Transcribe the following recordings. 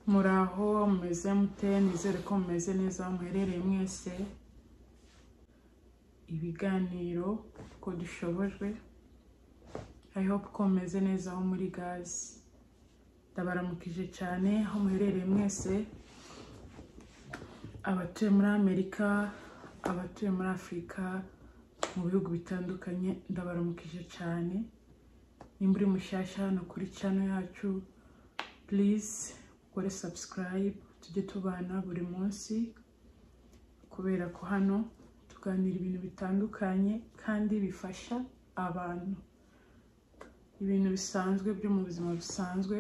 Muraho, mumeze mute? Nizere ko mumeze neza aho muherereye mwese. Ibiganiro ko dushobojwe. I hope ko mumeze neza aho muri guys. Ndabaramukije cyane aho muherereye mwese, abatuye muri Amerika, abatuye muri Afurika, mu bihugu bitandukanye, ndabaramukije cyane. Nimba uri mushyashya hano kuri channel yacu, please ukore subscribe, tujye tubana buri munsi, kubera ko hano tuganira ibintu bitandukanye kandi bifasha abantu, ibintu bisanzwe byo mu buzima busanzwe,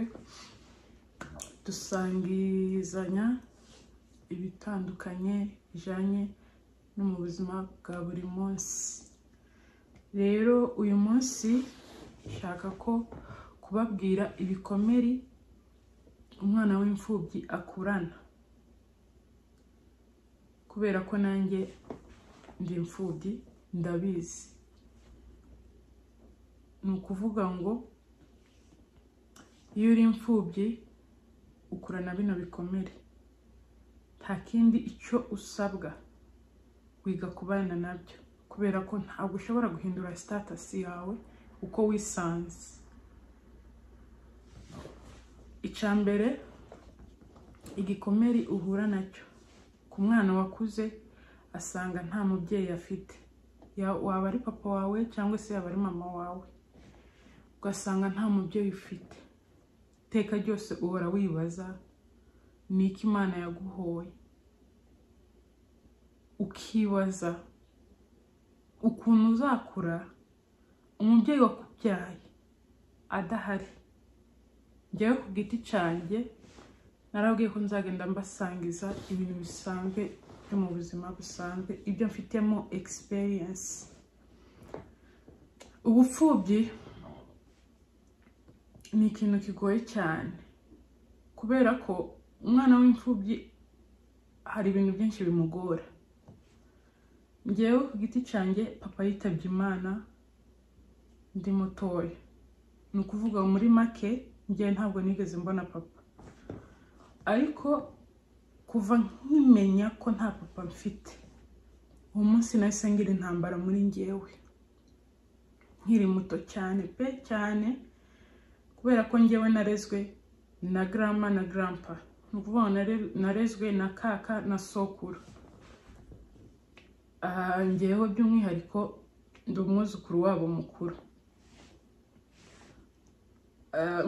dusangizanya ibitandukanye bijyanye no mu buzima bwa buri munsi. Rero uyu munsi nshaka ko kubabwira ibikomeri umwana w'imfubyi akurana, kubera ko nanjye ndi imfubyi ndabizi. Ni ukuvuga ngo iyo uri imfubyi ukurana bino bikomere, nta kindi icyo usabwa, wiga kubana nabyo, kubera ko ntabwo ushobora guhindura status yawe uko wisanze. Icya mbere, igikomere uhura nacyo ku mwana wakuze asanga nta mubyeyi afite, waba ari papa wawe cyangwa se yaba ari mama wawe, ugasanga nta mubyeyi ufite. Iteka ryose uhora wibaza ni iki Imana yaguhoye, ukibaza ukuntu uzakura umubyeyi wakubyaye adahari. Njyewe ku giti cyanjye narabwiye ko nzagenda mbasangiza ibintu bisanzwe byo mu buzima busanzwe, ibyo mfitemo experience. Ubupfubyi ni ikintu kigoye cyane, kubera ko umwana w'imfubyi hari ibintu byinshi bimugora. Njyewe ku giti cyanjye papa yitabye Imana ndi mutoya, ni ukuvuga muri make njyewe ntabwo nigeze mbona papa, ariko kuva nkimenya ko nta papa mfite, uwo munsi nahise ngira intambara muri njyewe nkiri muto cyane pe cyane, kubera ko njyewe narezwe na grandma na grandpa, ni ukuvuga ngo narezwe na kaka na sokuru. Njyewe by'umwihariko ndi umwuzukuru wabo mukuru.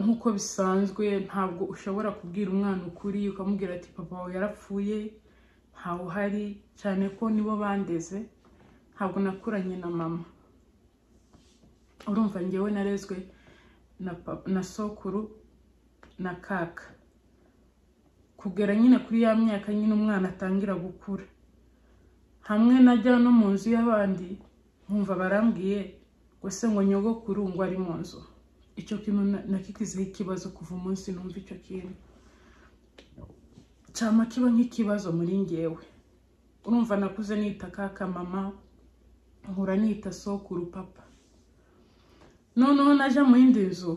Nk'uko bisanzwe ntabwo ushobora kubwira umwana ukuri ukamubwira ati papa wawe yarapfuye ntawe uhari, cyane ko nibo bandeze, ntabwo nakuranye na mama. Urumva njyewe narezwe na papa, na sokuru na kaka, kugera nyine kuri ya myaka nyine umwana atangira gukura. Hamwe najya no mu nzu y'abandi nkumva barambwiye ngo se ngo nyogokuru ngo ari mu nzu. Icyo kintu nakigizeho ikibazo kuva umunsi numva icyo kintu cyama kiba nk'ikibazo muri njyewe. Urumva nakuze nita kaka mama, nkura nita sokuru papa. Noneho naje mu yindi nzu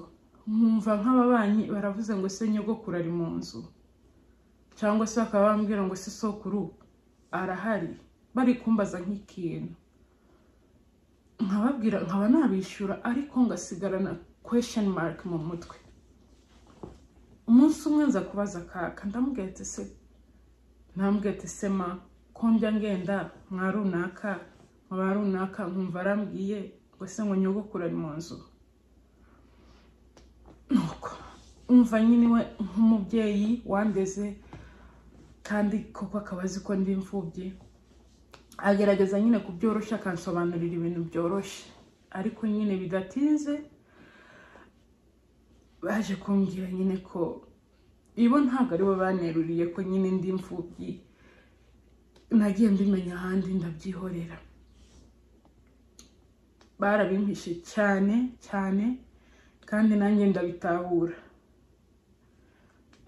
nkumva nk'ababanyi baravuze ngo se nyogokuru ari mu nzu, cyangwa se bakaba bambwira ngo se sokuru arahari, bari kumbaza nk'ikintu nkababwira nkaba nabishyura, ariko ngasigarana question mark mu mutwe. Umunsi umwe nza kubaza kaka, ndamubwira ati se, ndamubwira ati se ma, ko njya ngenda mwa runaka mwa runaka nkumva arambwiye ngo se ngo nyogokuru ari mu nzu. Nuko umva nyine we nk'umubyeyi wandeze kandi koko akaba azi ko ndi imfubyi, agerageza nyine kubyoroshya akansobanurira ibintu byoroshye, ariko nyine bidatinze baje kumbwira nyine ko ibo ntabwo aribo baneruriye ko nyine ndi imfubyi, nagiye mbimenya ahandi ndabyihorera. Barabimpishe cyane cyane kandi nanjye ndabitahura,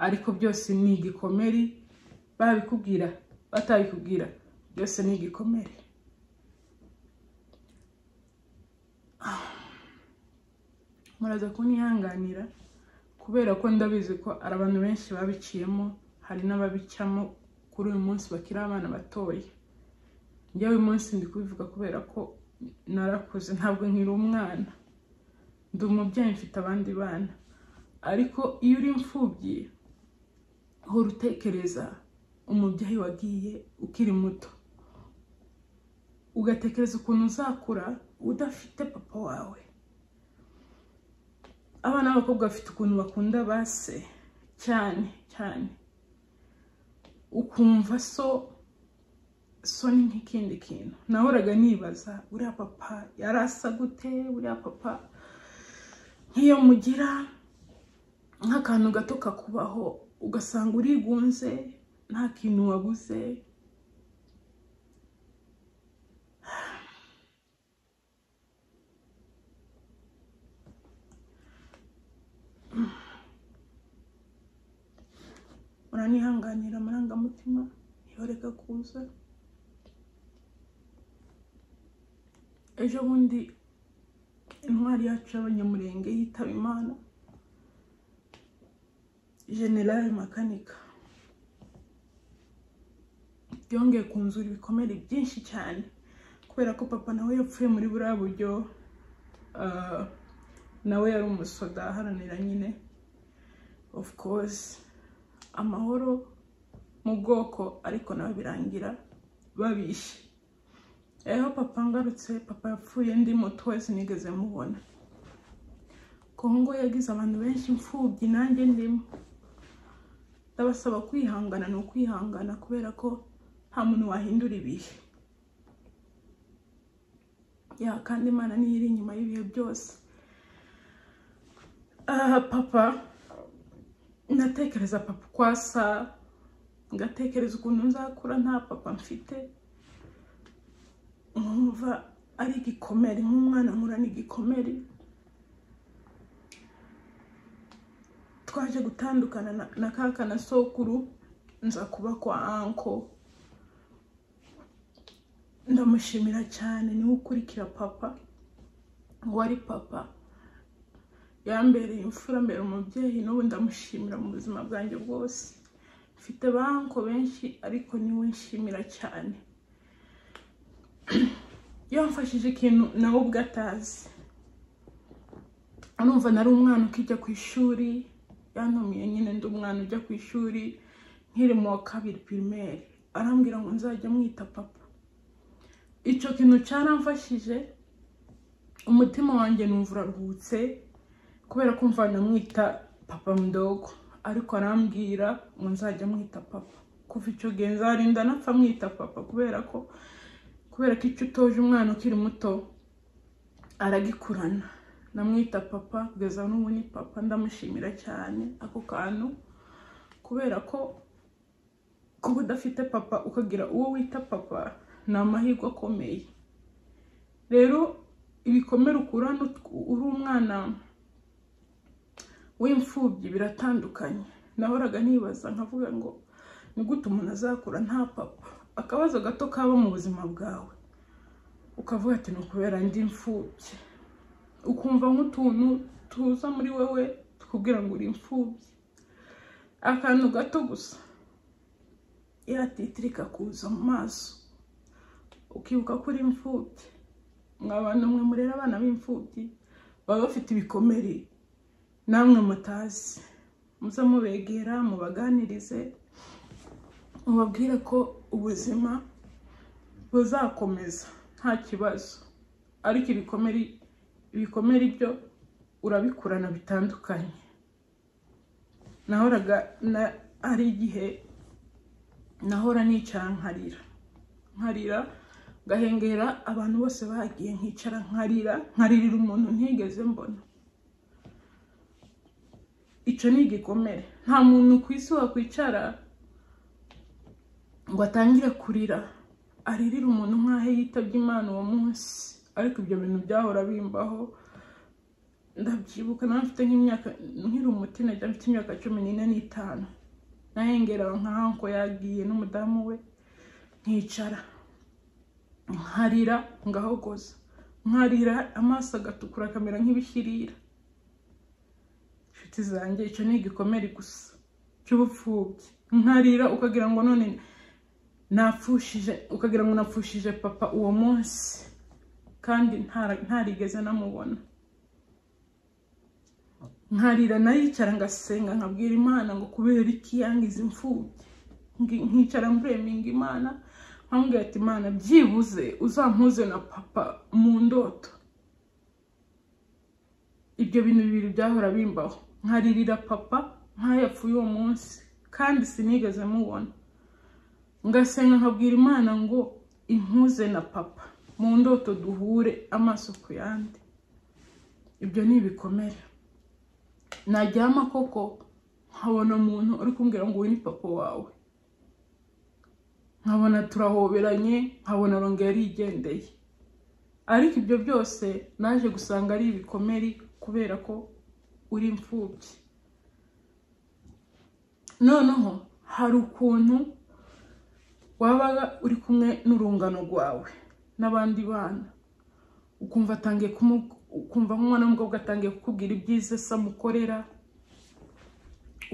ariko byose ni igikomere, babikubwira batabikubwira byose ni igikomere. Muraza kunihanganira kubera ko ndabizi ko ari abantu benshi babiciyemo, Hari n'ababicamo kuri uyu munsi bakiri abana batoya. Njyewe uyu munsi ndi kubivuga kubera ko narakuze, ntabwo nkiri umwana, ndi umubyeyi, mfite abandi bana. Ariko iyo uri imfubyi uhora utekereza umubyeyi wagiye ukiri muto, ugatekereza ukuntu uzakura udafite papa wawe. Abana b'abakobwa bafite ukuntu bakunda base cyane cyane, ukumva so ni nk'ikindi kintu. Nahoraga nibaza uriya papa yarasa gute, uriya papa nk'iyo mugira nk'akantu gato kakubaho ugasanga urigunze, nta kintu wabuze. Uranihanganira amarangamutima yoreka kuza. Ejo bundi intwari yacu y'Abanyamurenge yitaba Imana, General Makanika, yongeye kunzura ibikomere byinshi cyane, kubera ko papa nawe yapfuye muri buriya buryo. Nawe yari umusoda aharanira nyine of course amahoro mu bwoko, ariko nawe birangira babishe. Eho papa ngarutse, papa yapfuye ndi muto, wese nigeze mubona. Kongo yagize abantu benshi imfubyi, nanjye ndimo. Ndabasaba kwihangana, ni ukwihangana kubera ko nta muntu wahindura ibihe. Ya kandi Imana niyo iri inyuma y'ibihe byose. Papa natekereza papa uko asa, ngatekereza ukuntu nzakura nta papa mfite, nkumva ari igikomere, nk'umwana nkura ni igikomere. Twaje gutandukana na kaka na sokuru, nza kuba kwa anko. Ndamushimira cyane, niwe ukurikira papa, wari papa yambereye imfura, mbere umubyeyi, n'ubu ndamushimira mu buzima bwanjye bwose. Mfite banko benshi ariko niwe nshimira cyane. Yamfashije ikintu nawe ubwo atazi. Urumva nari umwana ukijya ku ishuri, yantumiye nyine ndi umwana ujya ku ishuri nkiri mu wa kabiri primaire, arambwira ngo nzajya mwita papa. Icyo kintu cyaramfashije, umutima wanjye numva uraruhutse kubera ko mva namwita papa mdogo, ariko arambwira ngo nzajya mwita papa. Kuva icyo gihe nzarinda napfa mwita papa, kubera ko icyo utoje umwana ukiri muto aragikurana. Namwita papa kugeza n'ubu ni papa, ndamushimira cyane ako kantu, kubera ko kuba udafite papa ukagira uwo wita papa ni amahirwe akomeye. Rero ibikomere ukurana uri umwana w'imfubyi biratandukanye. Nahoraga nibaza nkavuga ngo ni gute umuntu azakura nta papa? Akabazo gato kaba mu buzima bwawe ukavuga ati ni ukubera ndi imfubyi, ukumva nk'utuntu tuza muri wewe tukubwira ngo uri imfubyi. Akantu gato gusa yatitirika kuza mu maso ukibuka ko uri imfubyi. Mwa bantu mwe murera abana b'imfubyi baba bafite ibikomere namwe mutazi, muze mubegera mubaganirize, mubabwire ko ubuzima buzakomeza nta kibazo, ariko ibikomere byo urabikurana bitandukanye. Nahoraga ari igihe nahora nicara nkarira ngahengera abantu bose bagiye, nkicara nkarira, nkaririra umuntu ntigeze mbona. Icyo ni igikomere. Nta muntu ku isi wakwicara ngo atangire kurira aririra umuntu nk'aho yitabye Imana uwo munsi. Ariko ibyo bintu byahora bimbaho, ndabyibuka nawe mfite nk'imyaka, nkiri umutinejya mfite imyaka 14 n'itanu, nahengera nka anko yagiye n'umudamu we, nkicara nkarira ngahogoza, nkarira amaso agatukura akamera nk'ibishirira. Inshuti zanjye, icyo ni igikomere gusa cy'ubupfubyi. Nkarira ukagira ngo none napfushije, ukagira ngo napfushije papa uwo munsi, kandi ntarigeze namubona. Nkarira, nayicara ngasenga, nkabwira Imana ngo kubera iki yangize imfubyi. Nkicara mbreminga Imana, nkambwira ati Imana byibuze uzampuze na papa mu ndoto. Ibyo bintu bibiri byahora bimbaho, nkaririra papa nk'ayapfuye uwo munsi kandi sinigeze mubona, ngasenga nkabwira Imana ngo impuze na papa mu ndoto duhure amaso ku yandi. Ibyo ni ibikomere. Najyama koko nkabona umuntu uri kumbwira ngo uyu ni papa wawe, nkabona turahoberanye, nkabona arongera yarigendeye. Ariko ibyo byose naje gusanga ari ibikomere kubera ko uri imfubyi. Noneho hari ukuntu wabaga uri kumwe n'urungano rwawe n'abandi bana, ukumva atangiye ukumva nk'umwana w'umukobwa atangiye kukubwira ibyiza se amukorera,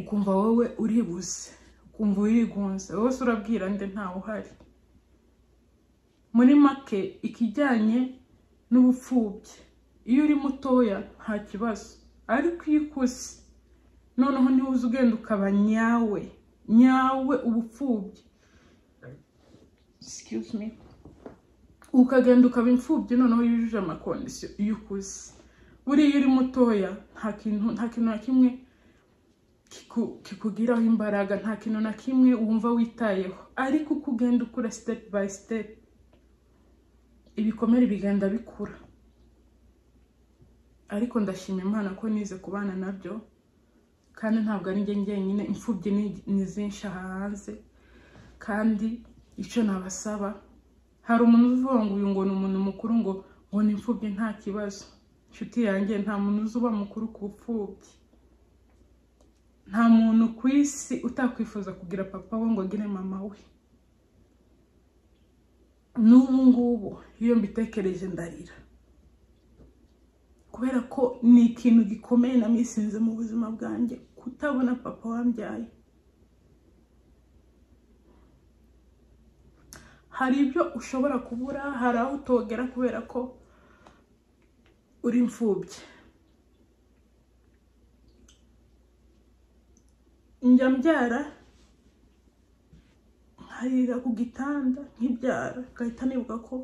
ukumva wowe uribuze, ukumva urigunze, wowe se urabwira nde ntawe uhari. Muri make ikijyanye n'ubupfubyi, iyo uri mutoya nta kibazo, ariko iyo ukuze noneho niba uzi ugenda ukaba nyawe nyawe ubupfubyi, excuse me, ukagenda ukaba imfubyi noneho yujuje amakondisiyo iyo ukuze. Buriya iyo uri mutoya nta kintu na kimwe kikugiraho imbaraga, nta kintu na kimwe wumva witayeho, ariko uko ugenda ukura step by step ibikomere bigenda bikura. Ariko ndashima Imana ko nize kubana nabyo, kandi ntabwo ari njye njyenyine, imfubyi ni zinshi hanze. Kandi icyo nabasaba, hari umuntu uvuga ngo uyu ngo ni umuntu mukuru, ngo ni imfubyi nta kibazo. Inshuti yanjye, nta muntu uzuba mukuru ku bupfubyi. Nta muntu ku isi utakwifuza kugira papa we ngo agire mama we. N'ubu ngubu iyo mbitekereje ndarira, kubera ko ni ikintu gikomeye namisinze mu buzima bwanjye, kutabona papa wambyaye. Hari ibyo ushobora kubura, hari aho utogera kubera ko uri imfubyi. Njya mbyara nkarira ku gitanda nkibyara, ngahita nibuka ko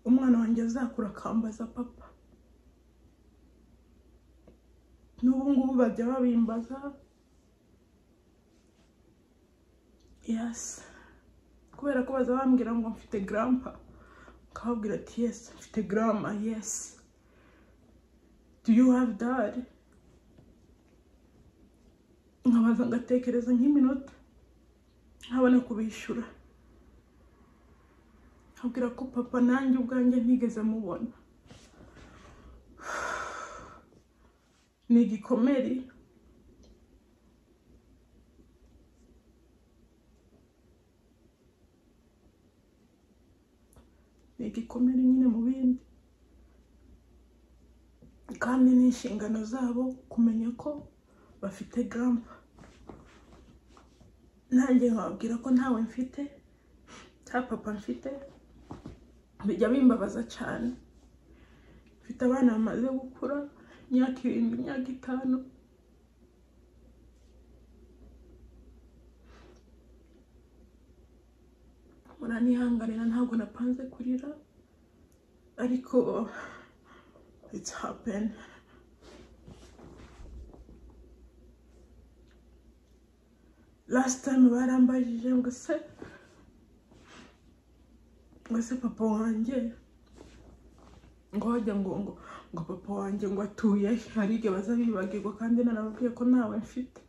umwana wanjye azakura akambaza papa. N'ubu ngubu bajya babimbaza, yes, kubera ko baza bambwira ngo mfite grandpa, nkababwira ati yes mfite grandma, yes, do you have dad? Nkabaza ngatekereza nk'iminota nkabona kubishyura, nkabwira ko papa nanjye ubwanjye ntigeze mubona. Ni igikomere. Ni igikomere nyine mu bindi, kandi ni inshingano zabo kumenya ko bafite grandpa. Nanjye nkababwira ko ntawe mfite, nta papa mfite. Bijya bimbabaza cyane. Mfite abana bamaze gukura, imyaka 7, imyaka 5. Muranihanganira ntabwo napanze kurira, ariko it's happened. Last time barambajije ngo se papa wanjye, ngo wajya ngo ngo papa wanjye ngo atuye hari igihe baza bibagirwa, kandi narababwiye ko ntawe mfite.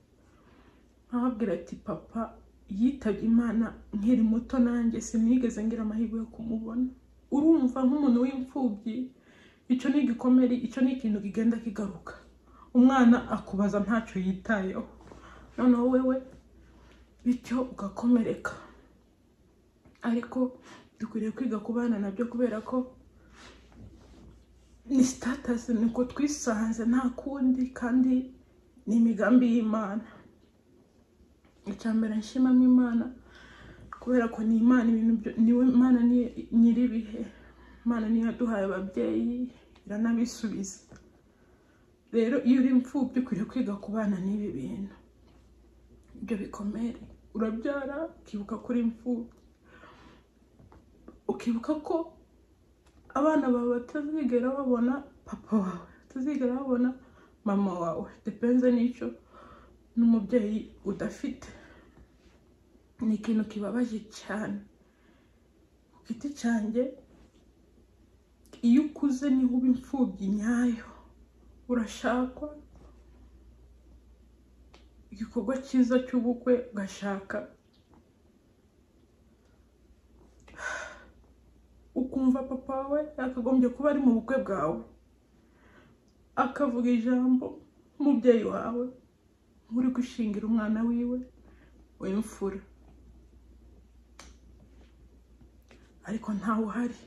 Nkababwira ati papa yitabye Imana nkiri muto, nanjye sinigeze ngira amahirwe yo kumubona. Urumva nk'umuntu w'imfubyi, icyo ni igikomere, icyo ni ikintu kigenda kigaruka. Umwana akubaza ntacyo yitayeho, noneho wewe bityo ugakomereka. Ariko dukwiriye kwiga kubana nabyo, kubera ko ni status, niko twisanze nta kundi, kandi ni imigambi y'Imana. Icya mbere nshimamo Imana, kubera ko ni Imana, ibintu niwe Imana ni nyir'ibihe. Imana niyo yaduhaye ababyeyi, iranabisubiza. Rero iyo uri imfubyi ukwiriye kwiga kubana n'ibi bintu, ibyo bikomere. Urabyara ukibuka ko uri imfubyi, ukibuka ko abana bawe batazigera babona papa wawe, batazigera babona mama wawe, depends n'icyo n'umubyeyi udafite. Ni ikintu kibabaje cyane. Ku giti cyanjye, iyo ukuze niho uba imfubyi nyayo. Urashakwa, igikorwa cyiza cy'ubukwe, ugashaka, ukumva papa wawe yakagombye kuba ari mu bukwe bwawe, akavuga ijambo umubyeyi wawe uri gushingira umwana wiwe w'imfura, ariko ntawe uhari.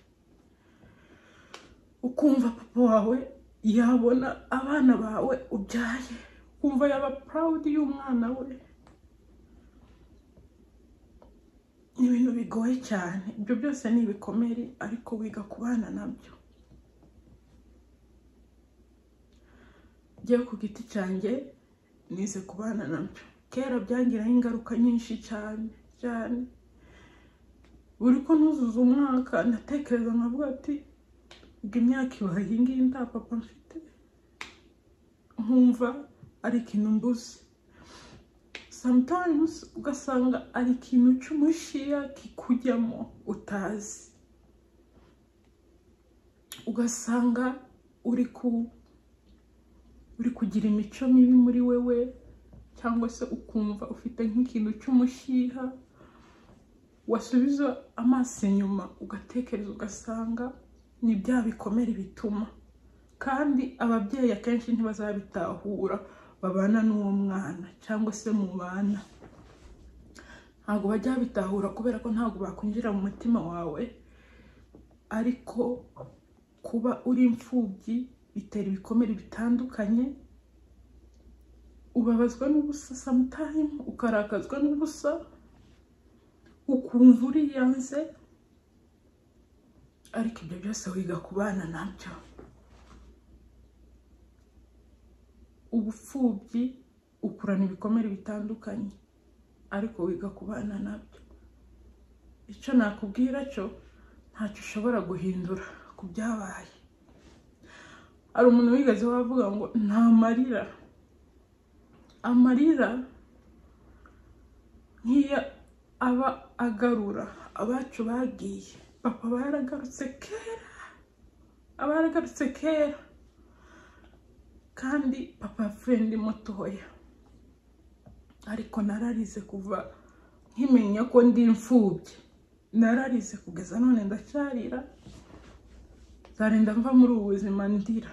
Ukumva papa wawe yabona abana bawe ubyaye, ukumva yaba proud y'umwana we. Ni ibintu bigoye cyane, ibyo byose ni ibikomere, ariko wiga kubana nabyo. Njyewe ku giti cyanjye nize kubana nabyo. Kera byangiraho ingaruka nyinshi cyane cyane. Buri ko ntuzuza umwaka natekereza nkavuga ati ubwo imyaka ibaye iyi ngiyi nta papa mfite, nkumva ari ikintu mbuze. Sometimes ugasanga ari ikintu cy'umushiya kikujyamo utazi, ugasanga uri kugira imico mibi muri wewe, cyangwa se ukumva ufite nk'ikintu cy'umushiha. Wasubiza amaso inyuma ugatekereza, ugasanga ni bya bikomere bituma. Kandi ababyeyi akenshi ntibazabitahura, babana n'uwo mwana cyangwa se mubana, ntabwo bajya babitahura kubera ko ntabwo bakwinjira mu mutima wawe. Ariko kuba uri imfubyi bitera ibikomere bitandukanye. Ubabazwa n'ubusa sometime, ukarakazwa n'ubusa, ukumva uriyanze, ariko ibyo byose wiga kubana nabyo. Ubupfubyi ukurana ibikomere bitandukanye, ariko wiga kubana nabyo. Icyo nakubwira cyo, ntacyo ushobora guhindura ku byabaye. Hari umuntu wigeze wavuga ngo nta marira, amarira nk'iyo aba agarura abacu bagiye. Papa aba yaragarutse kera, aba yaragarutse kera, kandi papa yapfuye ndi mutoya. Ariko nararize kuva nkimenya ko ndi imfubyi, nararize kugeza none ndacyarira, nzarinda mva muri ubu buzima ndira.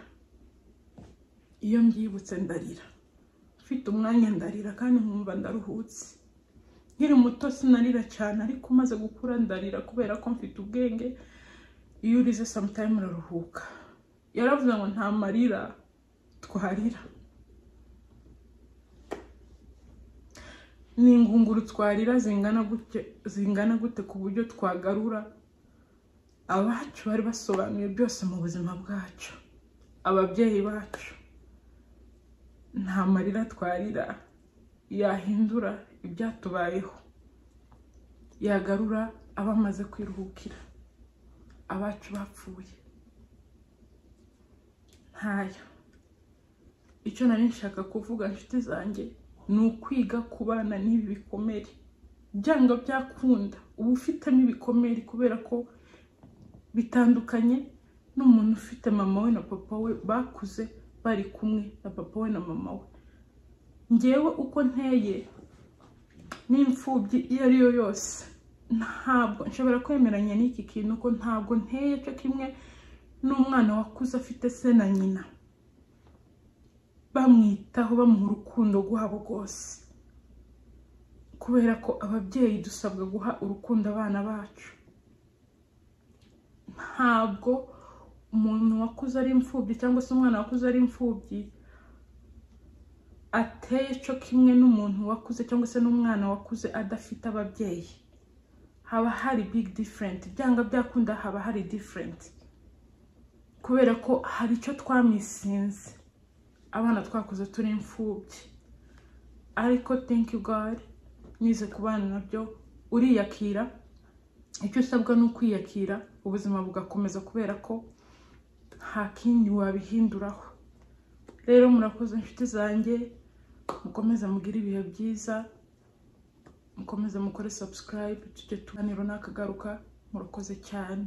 Iyo mbyibutse ndarira, mfite umwanya ndarira, kandi nkumva ndaruhutse. Nkiri muto sinarira cyane, ariko umaze gukura ndarira kubera ko mfite ubwenge. Iyo urize sometime uraruhuka. Yaravuze ngo nta marira twarira, ni ingunguru twarira zingana gute ku buryo twagarura abacu bari basobanuye byose mu buzima bwacu, ababyeyi bacu. Nta marira twarira yahindura ibyatubayeho, yagarura abamaze kwiruhukira, abacu bapfuye. Ntayo. Icyo nari nshaka kuvuga inshuti zanjye ni ukwiga kubana n'ibi bikomere. Byanga byakunda uba ufitemo ibikomere, kubera ko bitandukanye n'umuntu ufite mama we na papa we bakuze bari kumwe na papa we na mama we. Njyewe uko nteye n'imfubyi iyo ari yo yose, ntabwo nshobora kwemeranya n'iki kintu ko ntabwo nteye cyo kimwe n'umwana wakuze afite se na nyina bamwitaho, bamuha urukundo rwabo rwose. Kubera ko ababyeyi dusabwa guha urukundo abana bacu. Ntabwo umuntu wakuze ari imfubyi cyangwa se umwana wakuze ari imfubyi ateye cyo kimwe n'umuntu wakuze cyangwa se n'umwana wakuze adafite ababyeyi. Haba hari big different, byanga byakunda haba hari different, kubera ko hari icyo twamisinze abana twakuze turi imfubyi. Ariko thank you God, nize kubana nabyo. Uriyakira, icyo usabwa ni ukwiyakira, ubuzima bugakomeza, kubera ko nta kindi wabihinduraho. Rero murakoze, inshuti zanjye, mukomeze mugire ibihe byiza, mukomeze mukore subscribe, tujye tuganira nakagaruka. Murakoze cyane.